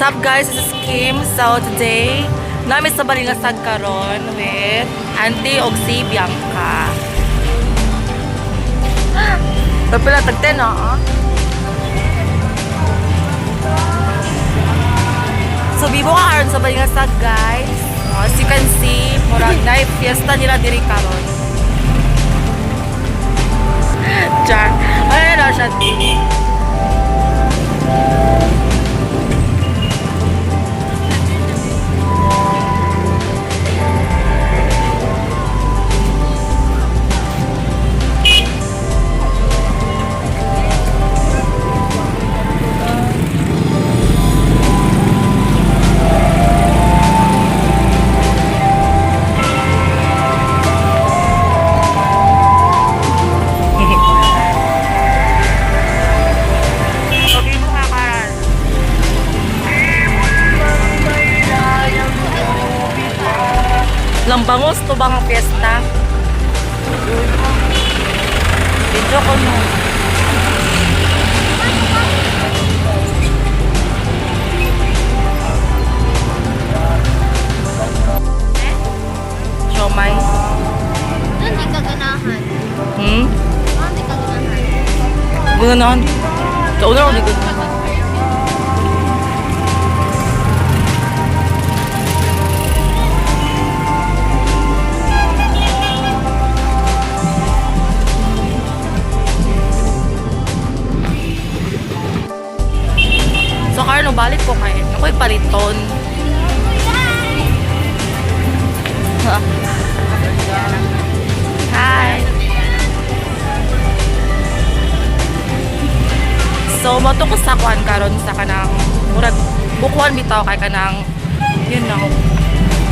What's up, guys? This is Kim. So today, naa mi sa Balingasag karon with Auntie og si Bianca. Tapila tag 10 ah. So bibo ka karon sa Balingasag, guys. As you can see, murag night fiesta nila diri karon. Char. Ano na siya? So bibo ka karon. Lambangos to bang ang fiesta? Video ko no. Siomay. Hindi ka ganahan. Hmm? Hindi ka ganahan. Ganahan. Sa una ako di ganahan. So karon balik ko kay ako'y paliton. Hi. So moto ko sa kuan karon sa kanang murag bukuan bitaw kay kanang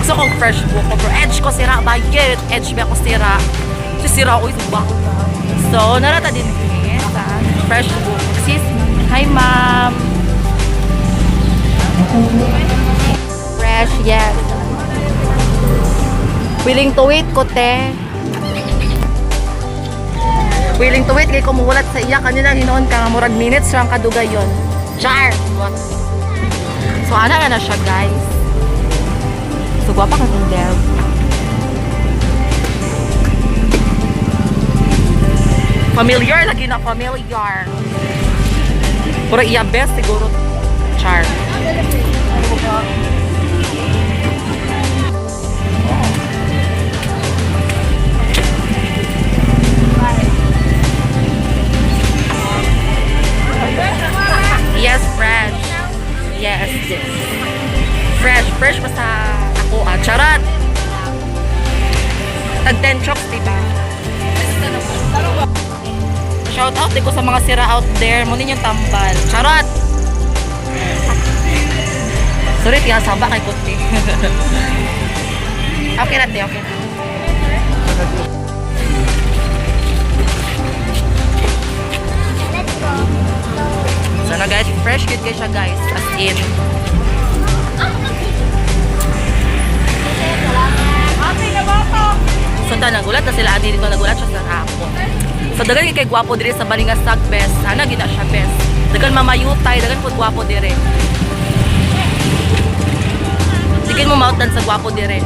gusto kong fresh buko pero edge ko sira ba yet edge ba ko sira so sira ko ba. So narata din eh, sa fresh buko. Sis, hi ma'am. Fresh, yes. Willing to wait ko, te. Willing to wait kay kumuhulat sa iya kanina hinoon ka nga murag minutes lang kadugay yon. Char. What? So ana na na siya, guys. So gwapa ka kong Dev. Familiar lagi na familiar. Puro iya best siguro. Char. Yes, fresh. Yes. Fresh, fresh basta ako ah. Charot! Tag 10 chocks, diba? Shout out di ko sa mga sira out there. Muna yung tambal. Charot! Sorry, tiya saba kay Kuti. Okay na, te. Okay na. Let's go. So na guys, fresh good guys siya, guys. As in. So ta nagulat na sila ati dito, nagulat siya sa ako. So dagan kay gwapo diri sa Balingasag best. Sana gina siya best. Dagan mamayutay, dagan pud gwapo diri. Sige mo mautan sa gwapo diri.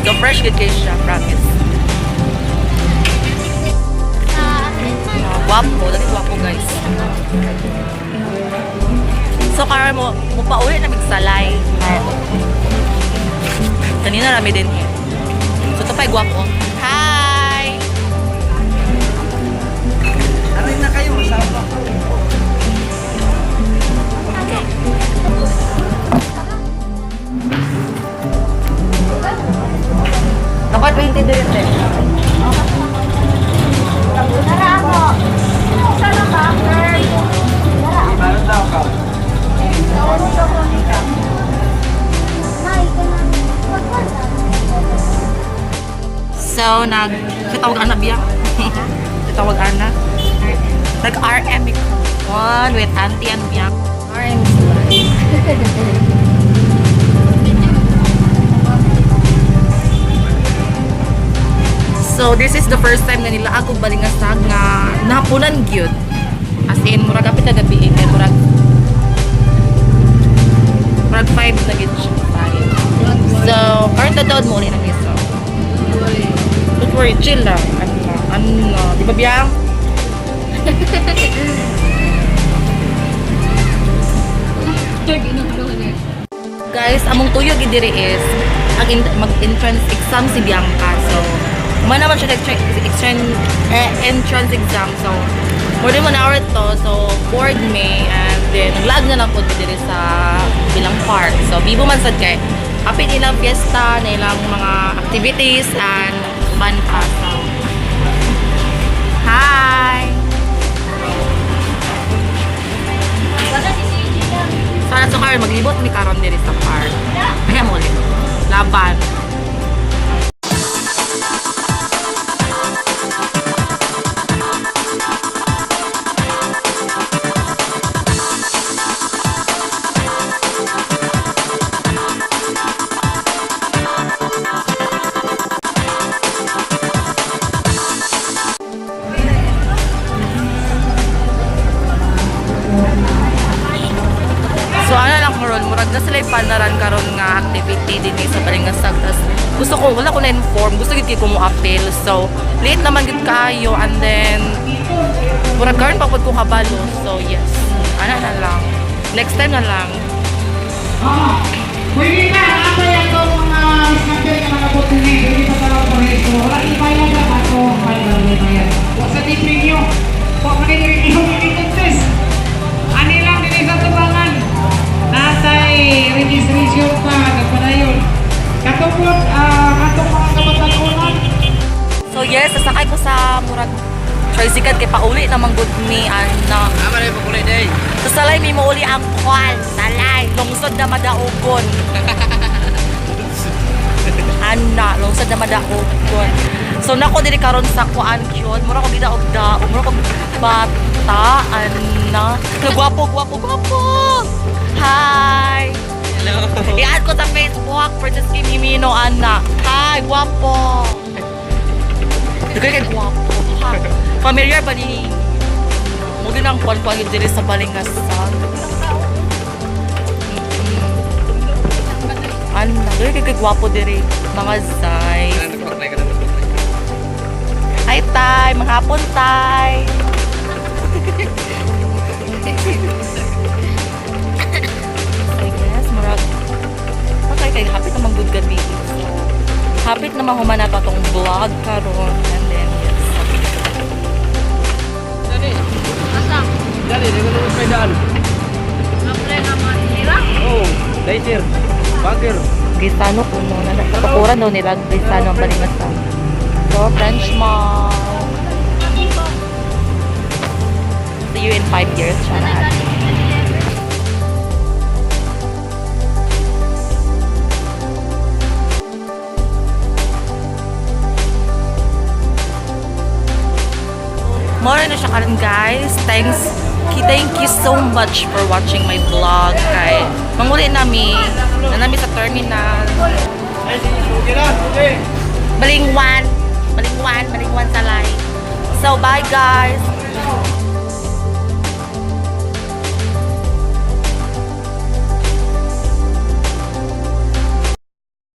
So fresh good kay siya, promise. Oh, gwapo, dagan gwapo, guys. So karon mo mo pauwi na migsalay. Kanina rami din here. So ito pa'y gwapo. Hi! Aray na kayo, masama. Okay. Dapat 20 din eh. Tara ako. Sana ba? Meron daw ka. Nay, ka na. Wag. So, nag... Tawag ana biya. Tawag ana. Nag-RM one with Auntie and Bianca. RM sila. So, this is the first time na nila ako Balingasag nga nahapunan gyud. As in, murag kapit na gabi eh, kay murag Murag 5 na gid siya. 5. So, karon tadawd mo ulit na miso. Don't worry, chill lang. Ano, ano, di ba biyang? Guys, among tuyo gid diri is ang mag-entrance exam si Bianca. So, uma naman siya entrance exam. So, more than 1 hour to. So, bored me and then naglaag na lang po diri sa bilang park. So, bibo man sad kay kapit ilang fiesta, na ilang mga activities and uban pa. So, hi! Wala si CJ lang. Sana so karon maglibot mi karon diri sa park. Kaya mo ulit. Laban. So ano lang karon, murag na sila panaran karon nga activity din sa Balingasag. Tas gusto ko wala ko na inform, gusto gid kay ko mo appeal. So late naman gid kaayo and then murag karon pa pud ko kabalo. So yes. Ano na lang. Next time na lang. Ah, pwede na, atay atong mga scamper nga mga botine, pwede pa talaw pa rin. So, wala ibayad lang ato, may bayad. Wa sa di premium. Wa man ni premium ni contest. Ani lang dinhi sa tubangan. Natay registration pa nagpadayon. Katungod katong mga kabatan-unan. So yes, sasakay ko sa murag tricycle kay pauli naman gud mi ana. Ama na yung pagkulay day. Sa salay mi mauli ang kwan, salay, lungsod na madaugon. Ana, lungsod na madaugon. So nako diri karon sa kuan cute, mura ko gidaog daog, mura ko bata ana. Gwapo, gwapo, gwapo. Hi. Hello. I-add ko sa Facebook, Princess Kim Himino, ana. Hi, gwapo. Dugay kay gwapo. Ha? Familiar ba ni mo din ang kwan-kwan yun diri sa Balingasan. Ano na, dugay kay gwapo diri. Mga size. Hi, tay. Manghapon, tay. So, yes, murag. Okay, kay hapit naman good gabi. So, hapit naman humana pa tong vlog karon and then yes. Dali. Asa? Dali, di ko naman may daan. Apply na mga nila? Oo. Later. Bagger. Gisano kuno na nakatukuran daw nila Gisano ang Balingasan. So, French mall. See you in 5 years, charot. More na siya karon guys. Thanks. Thank you so much for watching my vlog. Kay manguli nami. Na nami sa terminal. Ay, sige, okay na. Okay. Balingwan. Balingwan. Balingwan sa line. So, bye guys.